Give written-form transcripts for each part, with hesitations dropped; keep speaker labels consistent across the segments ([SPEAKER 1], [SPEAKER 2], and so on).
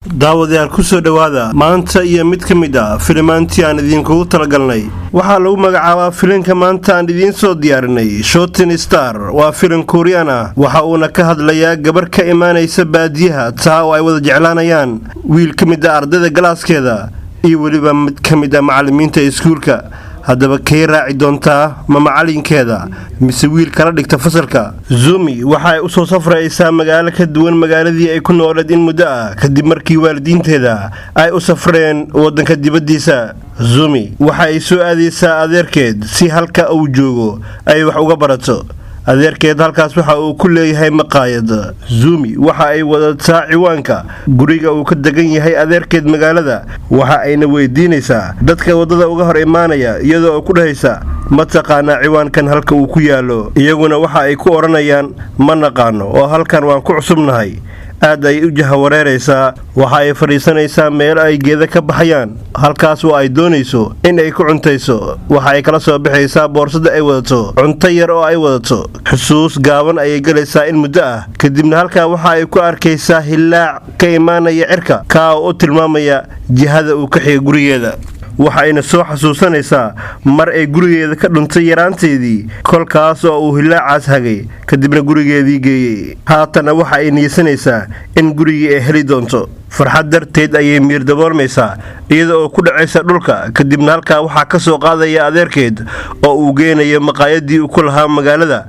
[SPEAKER 1] Daawadayaal, ku soo dhowaada maanta iyo mid ka mid ah filimaantii aan idinkugu talagalnay. Waxaa lagu magacaabaa filimka maanta aan idiin soo diyaarinay Shooting Star. Waa filim Kuuriyaan ah. Waxa uuna ka hadlayaa gabar ka imaanaysa baadiyaha, taa oo ay wada jeclaanayaan wiil ka mid ah ardayda galaaskeeda iyo weliba mid ka mid ah macallimiinta iskuulka. Haddaba, kay raaci doontaa? Ma macalinkeeda mise wiil kala dhigta fasalka? Zumi waxa ay u soo safraysaa magaalo ka duwan magaaladii ay ku nooleed in muddo ah, kadib markii waalidiinteeda ay u safreen waddanka dibaddiisa. Zumi waxa ay soo aadaysaa adeerkeed si halka uu joogo ay wax uga barato. Adeerkeed halkaas waxa uu ku leeyahay maqaayad. Zumi waxa ay wadataa ciwaanka guriga uu ka degan yahay adeerkeed magaalada. Waxa ayna weydiinaysaa dadka waddada uga hor imaanaya, iyadoo ku dhahaysa: "Ma taqaanaa ciwaankan halka uu ku yaallo?" Iyaguna waxa ay ku odhanayaan: "Ma naqaano oo halkan waan ku cusubnahay." Aad ay u jahawareeraysaa. Waxa ay fadhiisanaysaa meel ay geeda ka baxayaan, halkaas oo ay doonayso in ay ku cuntayso. Waxa ay kala soo baxaysaa boorsada ay wadato cunto yar oo ay wadato. Xusuus gaaban ayay galaysaa in muddo ah. Kadibna halkaa waxa ay ku arkaysaa hillaac ka imaanaya cirka, kaa oo u tilmaamaya jihada uu ka xiga gurigeeda. Waxa ayna soo xasuusanaysaa mar ay gurigeeda ka dhuntay yaraanteedii, kolkaas oo uu hillaacaas hagay, kadibna gurigeedii geeyey. Haatanna waxa ay niyeysanaysaa in gurigii ay heli doonto. Farxad darteed ayay miir daboolmaysaa, iyada oo ku dhacaysa dhulka. Kadibna halkaa waxaa ka soo qaadaya adeerkeed oo uu geenayo maqaayadii uu ku lahaa magaalada.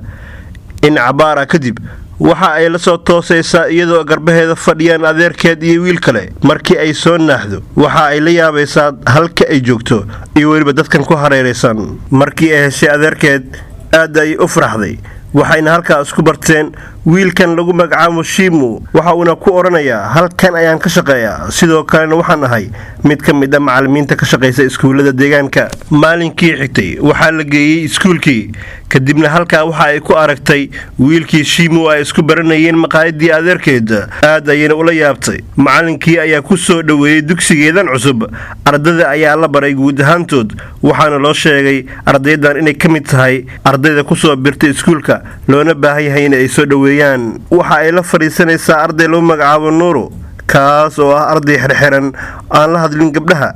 [SPEAKER 1] In cabaara kadib waxa ay la soo toosaysaa iyadoo garbaheeda fadhiyaan adeerkeed iyo wiil kale. Markii ay soo naaxdo, waxa ay la yaabaysaa halka ay joogto iyo weliba dadkan ku hareeraysan. Markii ay heshay adeerkeed, aad ayay u faraxday, waxayna halkaa isku barteen wiilkan lagu magacaabo Shimu. Waxa uuna ku odhanayaa: "Halkan ayaan ka shaqeeyaa, sidoo kalena waxaan ahay mid ka mid ah macallimiinta ka shaqaysa iskuullada deegaanka." Maalinkii xigtay waxaa la geeyey iskuulkii. Kadibna halkaa waxa ay ku aragtay wiilkii Shimu ay isku baranayeen maqaayadii adeerkeed. Aad ayayna ula yaabtay. Macallinkii ayaa ku soo dhoweeyey dugsigeedan cusub. Ardayda ayaa la baray guud ahaantood, waxaana loo sheegay ardaydan inay ka mid tahay ardayda kusoo birtay iskuulka, loona baahan yahay in ay soo dhoweeyaan. Waxa ay la fadhiisanaysaa arday loo magacaabo Nuuru, kaas oo ah arday xirxiran, aan la hadlin gabdhaha,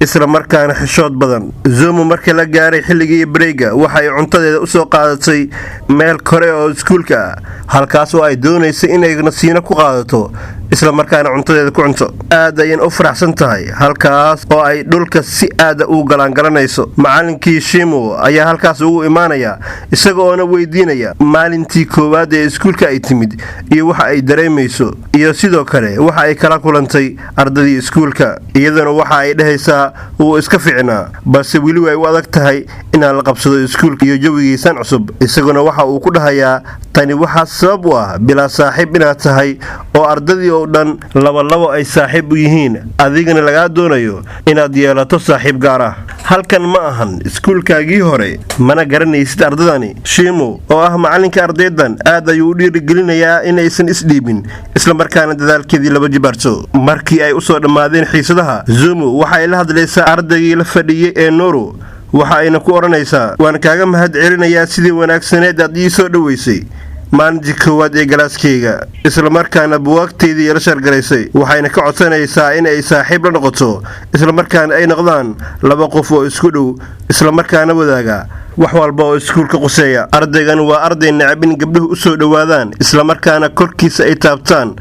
[SPEAKER 1] isla markaana xishood badan. Zumu markii la gaaray xilligii break-ga, waxa ay cuntadeeda usoo qaadatay meel kore oo iskuulka ah, halkaas oo ay doonaysay inay nasiino ku qaadato, isla markaana cuntadeeda ku cunto. Aad ayayna u faraxsan tahay, halkaas oo ay dhulka si aada u galaangalanayso. Macallinkii Shimo ayaa halkaas ugu imaanaya, isaga oona weydiinaya maalintii koowaad ee iskuulka ay timid iyo waxa ay dareemayso, iyo sidoo kale waxa ay kala kulantay ardadii iskuulka. Iyaduna waxa ay dhahaysaa wuu iska ficnaa, balse weli way u adag tahay inaan la qabsado iskuulka iyo jawigiisan cusub. Isaguna waxa uu ku dhahayaa: "Tani waxaa sabab u ah bilaa saaxiib inaad tahay, oo ardadii oo dhan labalabo ay saaxiib u yihiin, adigana lagaa doonayo inaad yeelato saaxiib gaar ah. Halkan ma ahan iskuulkaagii hore, mana garanaysid ardadani." Shimu oo ah macalinka ardaydan aad ayuu u dhiirigelinayaa inaysan isdhiibin, islamarkaana dadaalkeedii laba jibaarto. Markii ay usoo dhammaadeen xiisadaha, Zumu waxa ay la hadlaysaa ardaygii la fadhiyey ee Nuuru. Waxa ayna ku odhanaysaa: "Waan kaaga mahad celinayaa sidii wanaagsaneed aad ii soo dhoweysay maalintii koowaad ee galaaskayga, islamarkaana buwaagteydii la share-garaysay." Waxayna ka codsanaysaa in ay saaxiib la noqoto, islamarkaana ay noqdaan laba qof oo isku dhow, islamarkaana wadaaga wax walba oo iskuulka quseeya. Ardaygan waa arday necab in gabdhuhu u soo dhowaadaan, islamarkaana korkiisa ay taabtaan.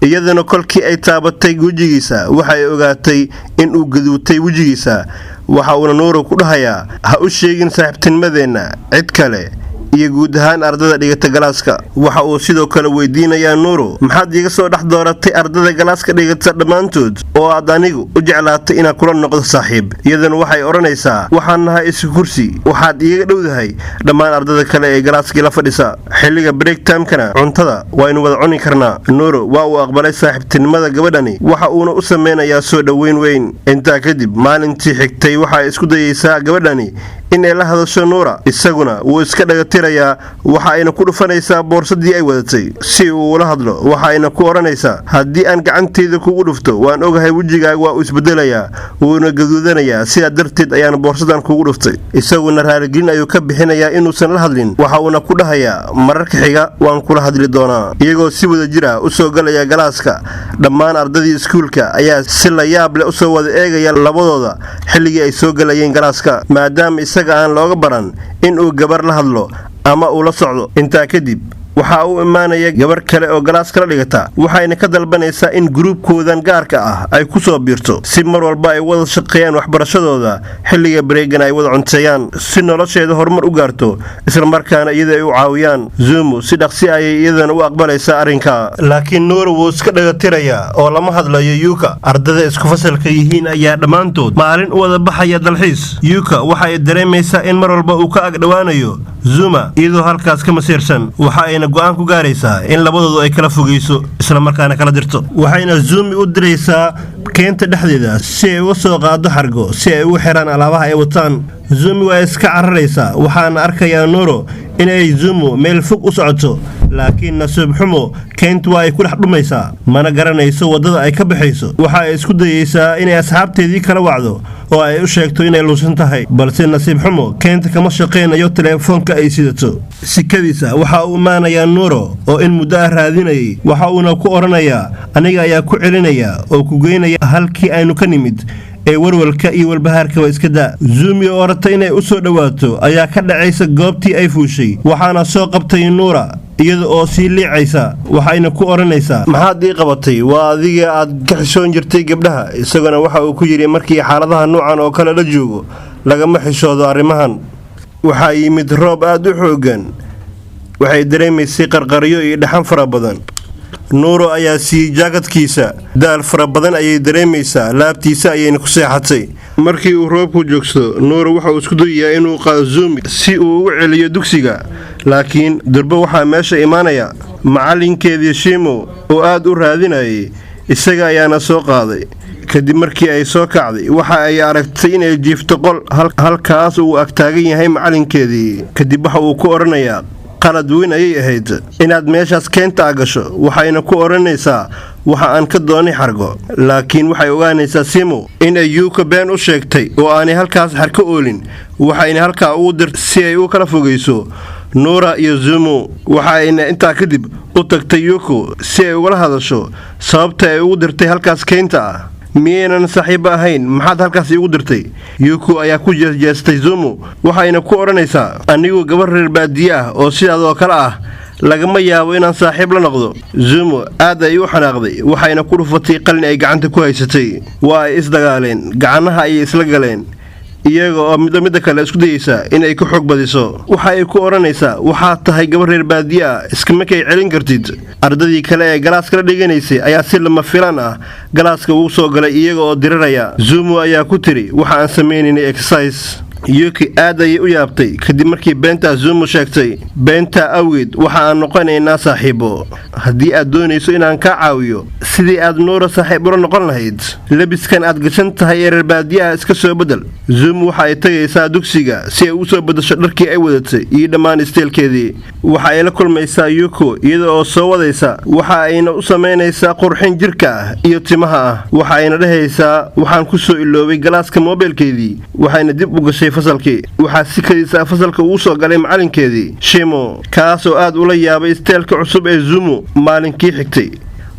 [SPEAKER 1] Iyadana kolkii ay taabatay wejigiisa, waxay ogaatay in uu gaduutay wejigiisa. Waxa uuna Nuuru ku dhahayaa: "Ha u sheegin saaxiibtinimadeenna cid kale iyo guud ahaan ardada dhigata galaaska." Waxa uu sidoo kale weydiinayaa Nuuru: "Maxaad iiga soo dhex dooratay ardada galaaska dhigata dhammaantood oo aad anigu u jeclaatay inaan kula noqdo saaxiib?" Iyaduna waxay odhanaysaa: "Waxaan nahay isku kursi, waxaad iiga dhowdahay dhammaan ardada kale ee galaaskii la fadhisa. Xilliga break time-kana cuntada waynu wada cuni karnaa." Nuuru waa uu aqbalay saaxiibtinimada gabadhani, waxa uuna u sameynayaa soo dhoweyn weyn. Intaa kadib, maalintii xigtay, waxay isku dayeysaa gabadhani Inay la hadasho Nuura, isaguna wuu iska dhagatirayaa. Waxa ayna ku dhufanaysaa boorsadii ay wadatay si uu ula hadlo. Waxa ayna ku odhanaysaa, "Haddii aan gacanteyda kugu dhufto, waan ogahay wejigaaga waa uu isbedelayaa, wuuna gaduudanayaa. Sidaa darteed ayaan boorsadan kugu dhuftay." Isaguna raaligelin ayuu ka bixinayaa inuusan la hadlin. Waxa uuna ku dhahayaa, "Mararka xiga waan kula hadli doonaa." Iyagoo si wada jir ah u soo galaya galaaska, dhammaan ardadii iskuulka ayaa si la yaab leh usoo wada eegaya labadooda xilligii ay soo galayeen galaaska, maadaama isaga aan looga baran inuu gabar la hadlo ama uu la socdo. Intaa kadib waxaa u imaanaya gabar kale oo galaas kala dhigata, waxayna ka dalbanaysaa in gruubkoodan gaarka ah ay ku soo biirto, si mar walba ay wada shaqeeyaan waxbarashadooda, xilliga break-gana ay wada cunteeyaan, si nolosheeda horumar u gaarto, islamarkaana iyada ay u caawiyaan. Zumu si dhaqsi ayay iyadana u aqbalaysaa arrinka, laakiin Nuura wuu iska dhagatirayaa oo lama hadlayo Yuuka. Ardada isku fasalka yihiin ayaa dhammaantood maalin u wada baxaya dalxiis. Yuuka waxa ay dareemaysaa in mar walba uu ka agdhowaanayo Zuma, iyadoo halkaas ka masiirsan. Waxa ayna go'aan ku gaaraysaa in labadoodu ay kala fogeyso, islamarkaana kala dirto. Waxayna Zumi u diraysaa keenta dhexdeeda si ay uga soo qaado xargo si ay ugu xiraan alaabaha ay wataan. Zumi waa iska cararaysaa, waxaana arkayaa Nuuro inay Zumu meel fog u socoto, laakiin nasiib xumo keyntu waa ay ku dhex dhumaysaa, mana garanayso waddada ay ka baxayso. Waxa ay isku dayeysaa inay asxaabteedii kala wacdo oo ay u sheegto inay luusan tahay, balse nasiib xumo keynta kama shaqaynayo teleefoonka ay sidato. Sikadiisa waxa uu imaanayaa Nuuro oo in muddo ah raadinayay. Waxa uuna ku odhanayaa, "Aniga ayaa ku celinaya oo ku geynaya halkii aynu ka nimid, ee warwalka iyo walbahaarkaba iska daa." Zumi oo rabta inay u soo dhowaato ayaa ka dhacaysa goobtii ay fuushay, waxaana soo qabtay Nuura iyada oo sii liicaysa. Waxayna ku odhanaysaa, "Maxaad ii qabatay? Waa adiga aad ka xishoon jirtay gabdhaha." Isaguna waxa uu ku yidhi, "Markii xaaladaha nuucan oo kale la joogo, lagama xishoodo arrimahan." Waxaa yimid roob aad u xooggan. Waxay dareemaysay qarqaryo iyo dhaxan fara badan. Nuuro ayaa siiyey jaakadkiisa. Daal fara badan ayay dareemaysaa, laabtiisa ayayna ku seexatay. Markii uu roobku joogsado, Nuuro waxa uu isku dayayaa inuu qaado Zumi si uu ugu celiyo dugsiga, laakiin durbo waxaa meesha imaanaya macallinkeedii Shimo oo aad u raadinayay. Isaga ayaana soo qaaday. Kadib markii ay soo kacday, waxa ay aragtay inay jiifto qol, halkaas uu agtaagan yahay macalinkeedii. Kadib waxa uu ku odhanayaa, "Qalad weyn ayay ahayd inaad meeshaas keenta a gasho." Waxayna ku odhanaysaa, "Waxa aan ka doonay xargo." Laakiin waxay ogaanaysaa Simo inay Yuuka been u sheegtay oo aanay halkaas xarko oolin, waxayna halkaa ugu dirtay si ay u kala fogayso Nuura iyo Zumu. Waxa ayna intaa kadib u tagtay Yuuko si ay ugala hadasho sababta ay ugu dirtay halkaas keynta ah. "Miyaynan saaxiibo ahayn? Maxaad halkaas iigu dirtay?" Yuuko ayaa ku jeesjeestay Zumu, waxayna ku odhanaysaa, "Anigu gabar reer baadiye ah oo sidaadoo kale ah lagama yaabo inaan saaxiib la noqdo." Zumu aad ay u xanaaqday, waxayna ku dhufatay qalin ay gacanta ku haysatay. Waa ay isdagaaleen, gacanaha ayay isla galeen, iyaga oo midba midda kale isku dayeysaa inay ka xoog badiso. Waxa ay ku odhanaysaa, "Waxaad tahay gabar reer baadiye ah, iskama kay celin kartid." Ardadii kale ee galaaska la dhiganaysay ayaa si lama filaan ah galaaska ugu soo galay iyaga oo diriraya. Zumu ayaa ku tiri, "Waxa aan samaynaynay exercise." Yuki aad ayay u yaabtay kadib markii beentaa Zumu sheegtay. "Beentaa awgeed waxa aan noqonaynaa saaxiibo. Haddii aad doonayso inaan kaa caawiyo sidii aad Nuura saaxiib ula noqon lahayd, lebiskan aad gashan tahay ee reer baadiyaha iska soo beddel." Zumu waxa ay tagaysaa dugsiga si ay u soo beddesho dharkii ay wadatay iyo dhammaan isteelkeedii. Waxa ay la kulmaysaa Yuko iyada oo soo wadaysa. Waxa ayna u samaynaysaa qurxin jirka ah iyo timaha ah. Waxa ayna dhahaysaa, "Waxaan ku soo iloobay galaaska moobeelkeedii." Waxayna dib u gashay fasalkii. Waxaa si kadiisa fasalka ugu soo galay macalinkeedii Shimo, kaas oo aad ula yaabay isteelka cusub ee Zumu.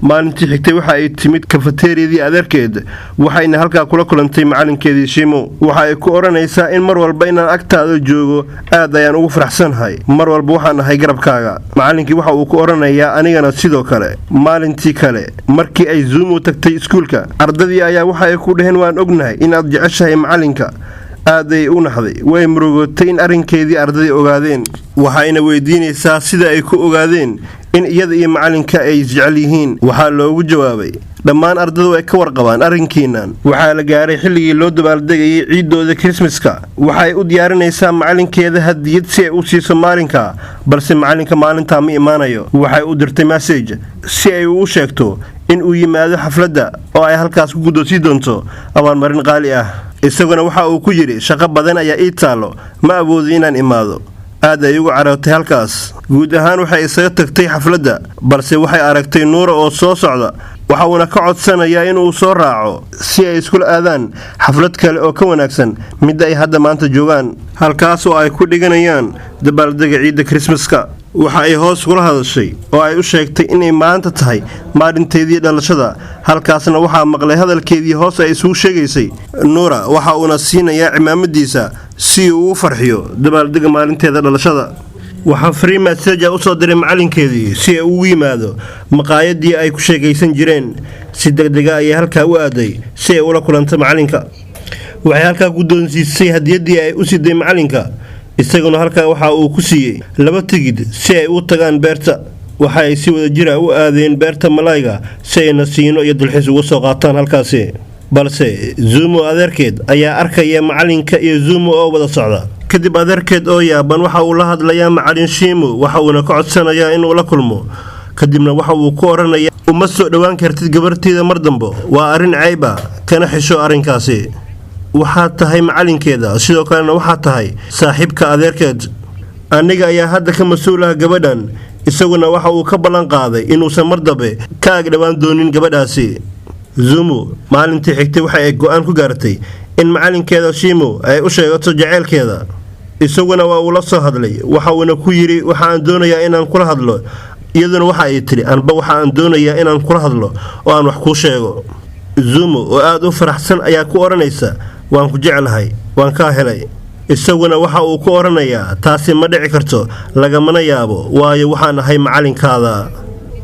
[SPEAKER 1] Maalintii xigtay waxa ay timid kafateeriyadii adeerkeed, waxayna halkaa kula kulantay macalinkeedii Shimo. Waxa ay ku odhanaysaa, "In mar walba inaan agtaada joogo aad ayaan ugu faraxsanahay. Mar walba waxaan ahay garabkaaga." Macalinkii waxa uu ku odhanayaa, "Anigana sidoo kale." Maalintii kale markii ay Zumu tagtay iskuulka, ardadii ayaa waxa ay ku dhaheen, "Waan ognahay inaad jeceshahay macalinka." Aad ay u naxday, way murugootay in arrinkeedii ardadii ogaadeen. Waxayna weydiinaysaa sida ay ku ogaadeen in iyada iyo macalinka ay isjecel yihiin. Waxaa loogu jawaabay, "Dhammaan ardadu ay ka warqabaan arrinkiinan." Waxaa la gaaray xilligii loo dabaaldegayay ciidooda Kirismaska. Waxay u diyaarinaysaa macalinkeeda hadiyad si ay u siiso maalinka, balse macalinka maalintaa ma imaanayo. Waxay u dirtay message si ay ugu sheegto in uu yimaado xafladda oo ay halkaas ku guddoonsii doonto abaalmarin qaali ah. Isaguna waxa uu ku yidhi, "Shaqo badan ayaa ii taallo, ma awoodo inaan imaado." Aad ay ugu carootay halkaas. Guud ahaan waxay isaga tagtay xafladda, balse waxay aragtay Nuura oo soo socda. Waxa uuna ka codsanayaa inuu soo raaco si ay iskula aadaan xaflad kale oo ka wanaagsan midda ay hadda maanta joogaan, halkaas oo ay ku dhiganayaan dabaaldega ciidda Krismaska. Waxa ay hoos kula hadashay oo ay u sheegtay inay maanta tahay maalinteedii dhalashada. Halkaasna waxaa maqlay hadalkeedii hoos ay isugu sheegaysay Nuura. Waxa uuna siinayaa cimaamadiisa si uu ugu farxiyo dabaaldega maalinteeda dhalashada. Waxaa fariin message usoo diray macalinkeedii si ay ugu yimaado maqaayadii ay ku sheekaysan jireen. Si degdega ayay halkaa u aaday si ay ula kulanto macalinka. Waxay halkaa guddoonsiisay hadiyaddii ay u siday macalinka. Isaguna halkaa waxa uu ku siiyey 2 tigid si ay u tagaan beerta. Waxa ay si wada jira u aadeen beerta malayga si ay nasiino iyo dalxiis uga soo qaataan halkaasi. Balse Zumo adeerkeed ayaa arkaya macalinka iyo Zumo oo wada socda. Kadib adeerkeed oo yaaban waxa uu la hadlayaa macalin Shiimo, waxa uuna ka codsanayaa inuu la kulmo. Kadibna waxa uu ku odhanayaa, "Uma soo dhowaan kartid gabarteeda mar dambo. Waa arrin cayb ah, kana xisho arrinkaasi. Waxaad tahay macalinkeeda, sidoo kalena waxaad tahay saaxiibka adeerkeed. Aniga ayaa hadda ka mas-uul ah gabadhan." Isaguna waxa uu ka ballan qaaday inuusan mar dambe ka agdhowaan doonin gabadhaasi. Zumu maalintii xigtay waxa ay go'aan ku gaartay in macalinkeeda Shimo ay u sheegato jaceylkeeda. Isaguna waa uu la soo hadlay, waxa uuna ku yidhi, "Waxa aan doonayaa inaan kula hadlo." Iyaduna waxa ay tidhi, "Anba waxa aan doonayaa inaan kula hadlo oo aan wax kuu sheego." Zumu oo aada u faraxsan ayaa ku odhanaysa, "Waan ku jeclahay, waan kaa helay." Isaguna waxa uu ku odhanayaa, "Taasi ma dhici karto, lagamana yaabo, waayo waxaan ahay macalinkaada."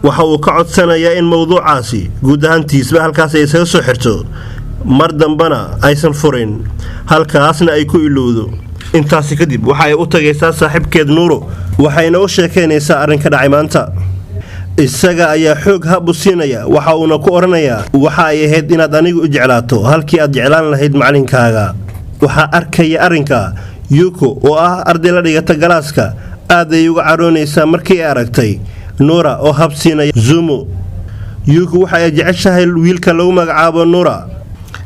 [SPEAKER 1] Waxa uu ka codsanayaa in mowduucaasi guud ahaantiisba halkaas ay isaga soo xirto, mar dambana aysan furin, halkaasna ay ku ilowdo. Intaasi kadib waxa ay u tagaysaa saaxiibkeed Nuuro, waxayna u sheekaynaysaa arrin ka dhacay maanta. Isaga ayaa xoog hab u siinaya, waxa uuna ku odhanayaa, "Waxa ay ahayd inaad anigu u jeclaato halkii aad jeclaan lahayd macalinkaaga." Waxaa arkaya arrinka Yuko oo ah arday la dhigata galaaska. Aad ay uga caroonaysaa markii ay aragtay Nuura oo hab siinaya Zumo. Yuko waxa ay jeceshahay wiilka lagu magacaabo Nuura.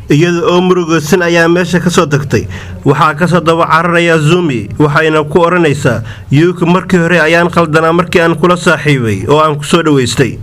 [SPEAKER 1] Iyada oo murugaysan ayaa meesha kasoo tagtay. Waxaa kasoo daba cararaya Zumi, waxayna ku odhanaysaa Yuko, "Markii hore ayaan khaldanaa markii aan kula saaxiibay oo aan kusoo dhowaystay."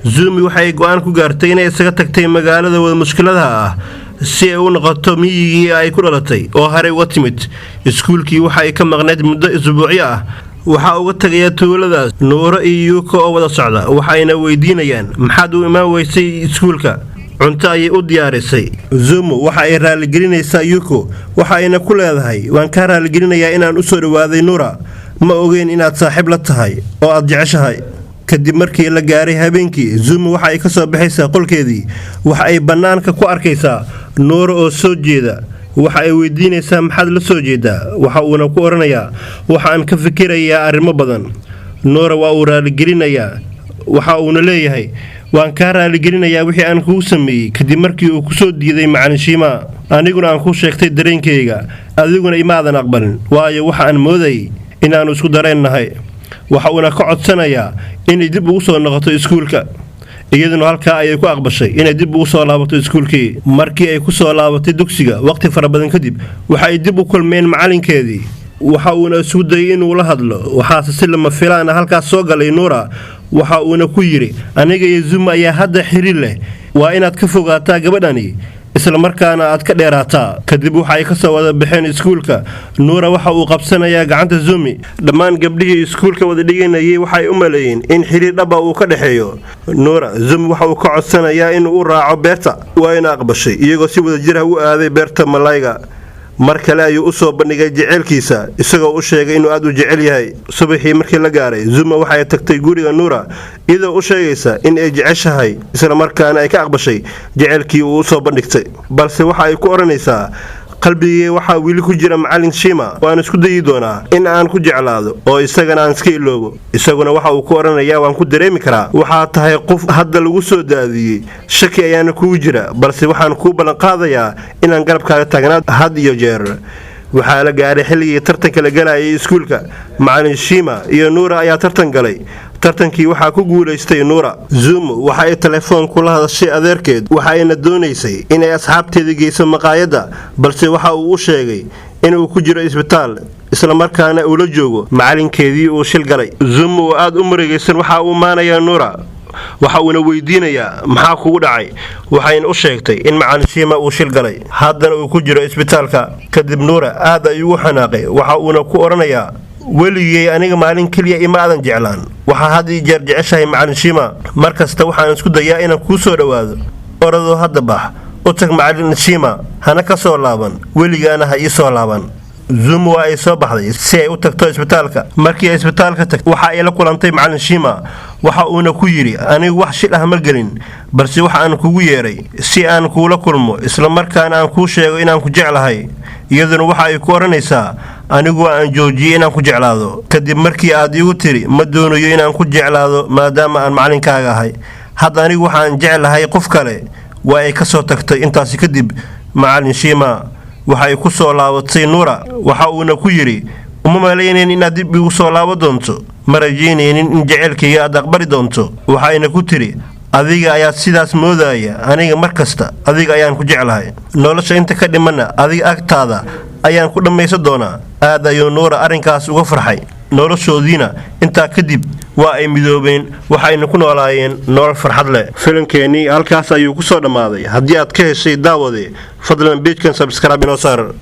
[SPEAKER 1] Zumi waxay go'aan ku gaartay inay isaga tagtay magaalada wada mushkiladaha ah si ay u noqoto miyigii ay ku dhalatay oo haray uga timid. Iskuulkii waxa ay ka maqnayd muddo isbuucyo ah. Waxaa uga tagaya tuuladaas Nuuro iyo Yuuko oo wada socda. Waxayna weydiinayaan, "Maxaad u imaan weysay iskuulka?" Cunto ayay u diyaarisay. Zumu waxa ay raaligelinaysaa Yuko, waxa ayna ku leedahay, "Waan kaa raaligelinayaa inaan u soo dhowaaday Nuura. Ma ogeyn inaad saaxiib la tahay oo aad jeceshahay." Kadib markii la gaaray habeenkii, Zumu waxa ay ka soo baxaysaa qolkeedii. Waxa ay bannaanka ku arkaysaa Nuura oo soo jeeda. Waxa ay weydiinaysaa, "Maxaad la soo jeedaa?" Waxa uuna ku odhanayaa, "Waxa aan ka fikirayaa arrimo badan." Nuura waa uu raaligelinayaa, waxa uuna leeyahay, "Waan kaa raaligelinayaa wixii aan kugu sameeyey kadib markii uu kusoo diiday macalin Shiima, aniguna aan ku sheegtay dareenkayga, adiguna imaadan aqbalin, waayo waxa aan moodayay inaannu isku dareen nahay." Waxa uuna ka codsanayaa inay dib ugu soo noqoto iskuulka. Iyaduna halkaa ayay ku aqbashay inay dib ugu soo laabato iskuulkii. Markii ay ku soo laabatay dugsiga waqti fara badan kadib, waxa ay dib u kulmeen macalinkeedii. Waxa uuna isugu dayay inuu la hadlo, waxaase si lama filaana halkaas soo galay Nuura. Waxa uuna ku yidhi, "Aniga iyo Zuma ayaa hadda xiriir leh. Waa inaad ka fogaataa gabadhani, islamarkaana aad ka dheeraataa." Kadib waxa ay kasoo wada baxeen iskuulka. Nuura waxa uu qabsanayaa gacanta Zumi. Dhammaan gabdhihii iskuulka wada dhiganayay waxay u maleeyeen in xiriir dhaba uu ka dhexeeyo Nuura. Zumi waxa uu ka codsanayaa inuu u raaco beerta, waayna aqbashay, iyagoo si wada jir ah u aaday beerta malayga. Mar kale ayuu u soo bandhigay jeceylkiisa, isagoo u sheegay inuu aad u jecel yahay. Subaxii markii la gaaray, Zuma waxay tagtay guriga Nuura, iyadoo u sheegaysa in ay jeceshahay, islamarkaana ay ka aqbashay jecelkii uu usoo bandhigtay. Balse waxa ay ku odhanaysaa, "Qalbigii waxaa weli ku jira macalin Shima. Waan isku dayi doonaa in aan ku jeclaado oo isagana aan iska iloobo." Isaguna waxa uu ku odhanayaa, "Waan ku dareemi karaa. Waxaa tahay qof hadda lagu soo daadiyey, shaki ayaana kugu jira, balse waxaan kuu ballanqaadayaa inaan garabkaaga taagnaa had iyo jeer." Waxaa la gaaray xilligii tartanka la galayay iskuulka. Macalin Shima iyo Nuura ayaa tartan galay. Tartankii waxaa ku guulaystay Nuura. Zumo waxa ay telefoon kula hadashay adeerkeed, waxa ayna doonaysay inay asxaabteeda geyso maqaayadda, balse waxa uu u sheegay inuu ku jiro isbitaal, islamarkaana uu la joogo macalinkeedii uu shil galay. Zumo oo aad u murugaysan waxa uu maanayaa Nuura, waxa uuna weydiinayaa, "Maxaa kugu dhacay?" Waxayna u sheegtay in macalin Shiima uu shil galay, haddana uu ku jiro isbitaalka. Kadib Nuura aad ayuu ugu xanaaqay, waxa uuna ku odhanayaa, "Weligay aniga maalin keliya ima aadan jeclaan. Waxaa had iyo jeer jeceshahay macalin Shiima. Mar kasta waxaan isku dayaa inaan kuu soo dhowaado. Oradoo hadda bax, u tag macalin Shiima, hana ka soo laaban, weligaana ha ii soo laaban." Zumo waa ay soo baxday si ay u tagto isbitaalka. Markii ay isbitaalka tagtay, waxa ay la kulantay macalin Shiima. Waxa uuna ku yidhi, "Anigu wax shil ah ma gelin, balse waxa aan kugu yeedhay si aan kuula kulmo, islamarkaana aan kuu sheego inaan ku jeclahay." Iyaduna waxa ay ku odhanaysaa, "Anigu aan joojiyey inaan ku jeclaado kadib markii aad iigu tiri ma doonayo inaan ku jeclaado maadaama aan macalinkaaga ahay. Hadda anigu waxaan jeclahay qof kale." Waa ay ka soo tagtay. Intaasi kadib macalin Shiima waxay ku soo laabatay Nuura. Waxa uuna ku yidhi, "Uma malaynayn inaad dib igu soo laaban doonto, ma rajaynaynin in jaceylkayga aad aqbali doonto." Waxayna ku tiri, "Adiga ayaa sidaas moodaya. Aniga mar kasta adiga ayaan ku jeclahay. Nolosha inta ka dhimanna adiga agtaada ayaan ku dhammaysan doonaa." Aad ayuu Nuura arrinkaas uga farxay. Noloshoodiina intaa kadib waa ay midoobeen, waxayna ku noolaayeen nolol farxad leh. Filimkeennii halkaas ayuu ku soo dhammaaday. Haddii aad ka heshay, daawade, fadlan page-kan subscribe inoo saar.